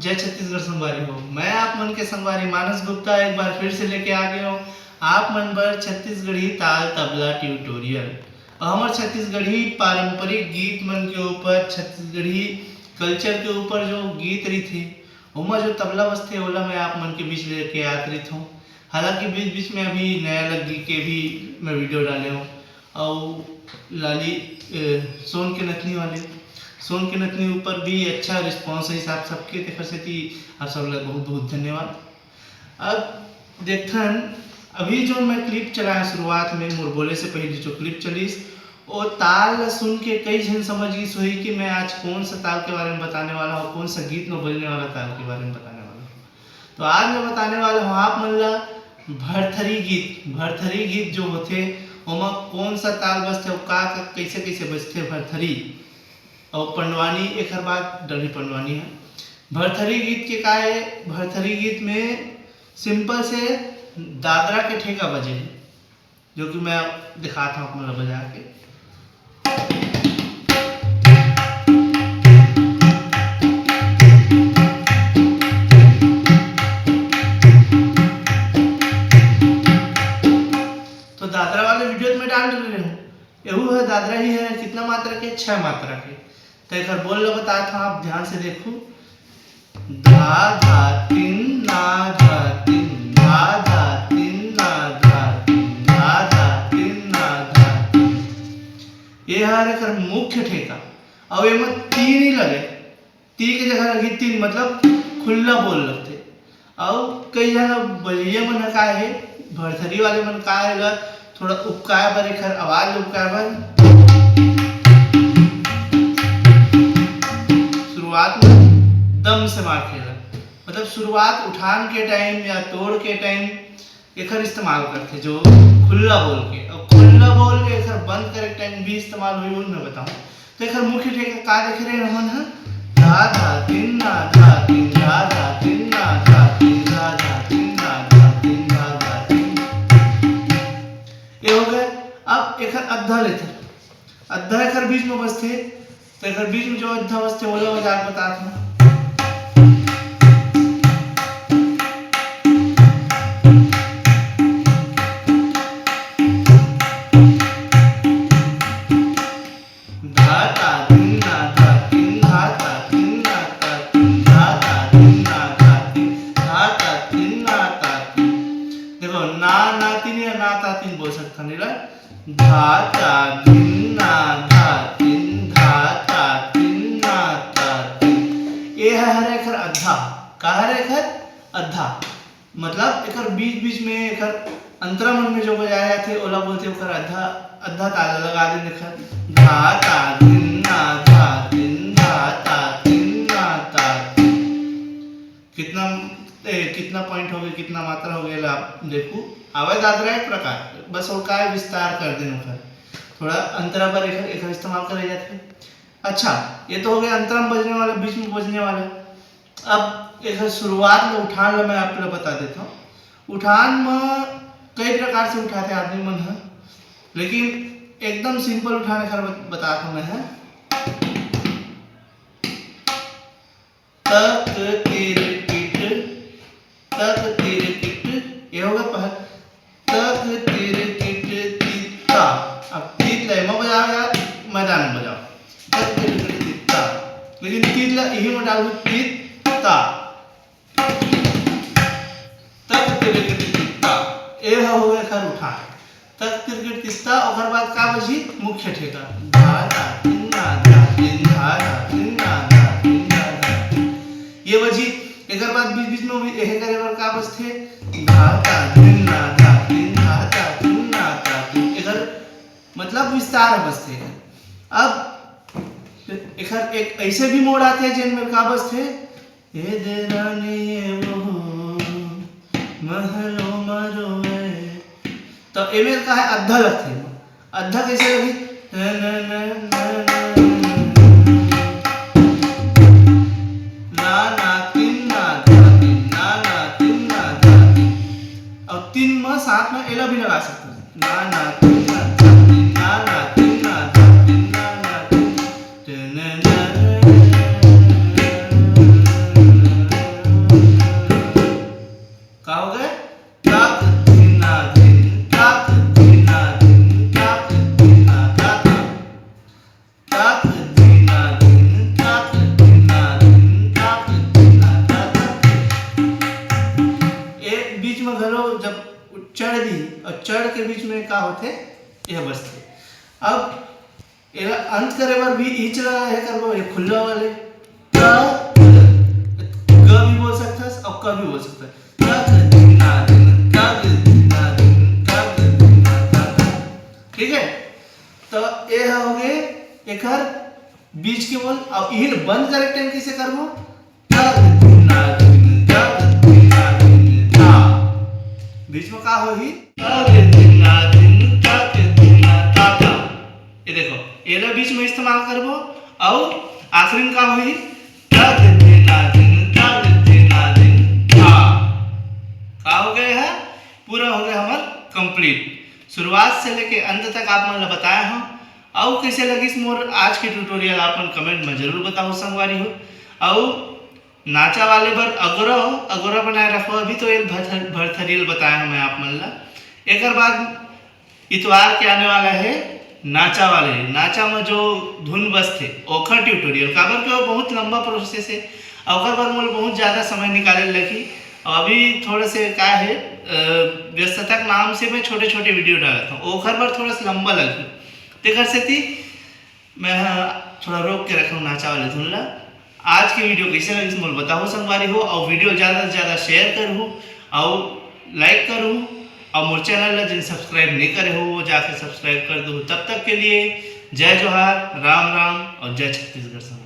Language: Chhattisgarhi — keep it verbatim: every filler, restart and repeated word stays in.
जय छत्तीसगढ़ संगवारी हो, मैं आप मन के संगवारी मानस गुप्ता एक बार फिर से लेके आ गया हूँ आप मन बर छत्तीसगढ़ी ताल तबला ट्यूटोरियल। और हमर छत्तीसगढ़ी पारंपरिक गीत मन के ऊपर, छत्तीसगढ़ी कल्चर के ऊपर जो गीत रहिथे, ओमा जो तबला बजथे, ओला मैं आप मन के बीच लेके आत रहिथौं। हालांकि बीच बीच में अभी नया लग्गी के भी मैं वीडियो डाले हूँ, और लाली ए, सोन के नथनी वाले, सोन के नथनी ऊपर भी अच्छा रिस्पॉन्स है आप सबके, तेकर सेती आप सब ला बहुत बहुत धन्यवाद। अब देखथन, अभी जो मैं क्लिप चलाया शुरुआत में, मोर बोले से पहले जो क्लिप चलिस, वो ताल ला सुन के कई झन समझ गिस होही कि मैं आज कौन सा ताल के बारे में बताने वाला हूँ, कौन सा गीत में बजने वाला ताल के बारे में बताने वाला हूँ। तो आज मैं बताने वाला हूँ आप मन ला भरथरी गीत। भरथरी गीत जो होथे, ओमा कौन सा ताल बजथे, अउ का, का, कैसे, कैसे बजथे भरथरी अउ पंडवानी, एकर बाद डरही पंडवानी है। भरथरी गीत के का है, भरथरी गीत में सिंपल से दादरा के ठेका बजे है, जो कि मैं दिखात हूँ आप मन ला बजा के। तो दादरा वाले वीडियो में डाल रहे हूँ, एहू है दादरा ही है, कितना मात्रा के, छह मात्रा के। तो एक बोल लो, बतात हूँ, आप ध्यान से देखो। धा धा तीन ना धा तीन, धा धा तीन ना धा तीन, धा धा तीन ना धा तीन। ये हर एकर मुख्य ठेका। अब एमा तीन ही लगे, ती के जगह लगी तीन, मतलब खुल्ला बोल लगथे। अउ कई जगह बजैया मन ह का हे, भरथरी वाले मन का हे ला थोड़ा उपकाए बर, एखर आवाज उपकाए बर शुरुआत में दम से मार खेला, मतलब शुरुआत उठान के टाइम या तोड़ के टाइम एखर इस्तेमाल करथे, जो खुल्ला बोल के। अब खुल्ला बोल के एखर बंद करे टाइम भी इस्तेमाल होई, उन मैं बताऊं। तो एखर मुख्य ठेका का देखे रहे हमन ह? धा धा तीन ना धा तीन, धा धा तीन ना धा तीन, धा धा तीन ना धा तीन, धा धा तीन। ये हो गए। अब एखर अद्धा लेथे, अद्धा एखर बीच में बजथे, तो एखर बीच में जो अद्धा बजथे, ओला बजा के बतात हूँ। धा ता धिन ना धा धिन, धा ता धिन ना धा धिन, धा ता धिन ना धा धिन, धा ता धिन ना धा धिन। देखो, ना, ना तीन या ना ता तीन बोल सकथन एला। धा ता धिन ना धा धिन, धा ता धिन ना धा धिन। ये ह हरे एखर अद्धा। का हरे एखर? अद्धा। मतलब एकर बीच बीच में एकर अंतरा मन में जो बजाए जाथे, ओला बोलथे ओकर अद्धा, अद्धा ताल लगा दे एखर। धा ता धिन ना धा धिन, धा ता धिन ना धा धिन। कितना, ए, कितना पॉइंट हो गए, कितना मात्रा हो गए, ला देखू। आवे दादरा एक प्रकार, बस वो काय विस्तार कर देन ओकर, थोड़ा अंतरा बर एकर, एकर इस्तेमाल करे जाथे। अच्छा, ये तो हो गया अंतरा में बजने वाला, बीच में बजने वाला। अब एकर शुरुआत में उठान ला मैं आप लोग बता देता हूँ। उठान में कई प्रकार से उठाते आदमी मन ह, लेकिन एकदम सिंपल उठान एकर बत-, बतात हूँ मैं ह। तक तिर किट, तक तिर किट, ये होगा पहल। तक तिर किट तित्ता। अब तीत ला एमा बजाओ यार, मैदान में बजाओ। तक तिर किट तित्ता, लेकिन तीत ला यही में डालू, तित्ता। तक तिर किट तित्ता, ये हो गया एकर उठान। तक तिर किट तित्ता, ओकर बाद का बजी? मुख्य ठेका। धा धा तीन ना धा तीन, धा धा तीन ना धा तीन, धा धा तीन। ये बजी। एकर बाद बीच बीच में भी एहे करे बर का बजथे? धा धा तीन ना धा तीन, धा धा तीन ना धा तीन। एकर मतलब विस्तार बजथे। अब एकर एक ऐसे भी मोड़ आथे जेन में का बजथे? ए दे रानी ए वो महलो मरो ए। तो एमे का है, अद्धा लगथे। अद्धा कैसे लगी? न, न, न, न, न, न, न। ना, ना, तीन, ना, धा, तीन, ना, ना, तीन, ना, धा, तीन। और तीन में साथ में एला भी लगा सकते हैं। ना, ना, तीन, ना, धा, तीन, ना, ना, तीन, ना, धा, तीन, ना, ना, तीन। आथे, ये बचथे। अब एला अंत करे बर भी इच ला हे करबो, ये खुल्ला वाले क, ग भी बोल सकथस और क भी बोल सकथस। तक दिना दिन, तक दिना दिन, तक दिना तक। ठीक है, तो ये हो गए एकर बीच के बोल। अब इहिल बंद करे टाइम कैसे करबो? तक दिना दिन, तक दिना दिन, ता। बीच में का होही? तक दिना दिन, तक दिना ता, ता। ये देखो, एला बीच में इस्तेमाल करबो। अउ आखिरी में का होही? तक दिना दिन, तक दिना दिन, ता। का हो गए है? पूरा हो गया हमर कंप्लीट। शुरुआत से लेके अंत तक आप मन ला बताया हूँ। अउ कैसे लगिस मोर आज के ट्यूटोरियल, आप मन कमेंट में जरूर बताओ संगवारी हो। अउ नाचा वाले बर अगोरा हो, अगोरा बनाए रखो। अभी तो ये भरथर-, भरथरियल बताया हूँ मैं आप मन ला। एकर बाद इतवार के आने वाला है नाचा वाले, नाचा में जो धुन बजथे ओखर ट्यूटोरियल, काबर के वो बहुत लंबा प्रोसेस है, अउ ओकर बर मोला बहुत ज़्यादा समय निकाले लगही। अउ अभी थोड़ा से का है, अ, व्यस्तता के नाम से मैं छोटे छोटे वीडियो डालत हूँ, ओखर बर थोड़ा सा लंबा लगही, तेकर सेती मैं ह थोड़ा रोक के रखूँ नाचा वाले धुन ला। आज के वीडियो कैसे लगिस मोला बताओ संगवारी हो, अउ वीडियो ज़्यादा से ज़्यादा शेयर करहू, अउ लाइक करहू, अउ मोर चैनल ला जिन सब्सक्राइब नहीं करे हो वो जाके सब्सक्राइब कर दो। तब तक के लिए जय जोहार, राम राम और जय छत्तीसगढ़।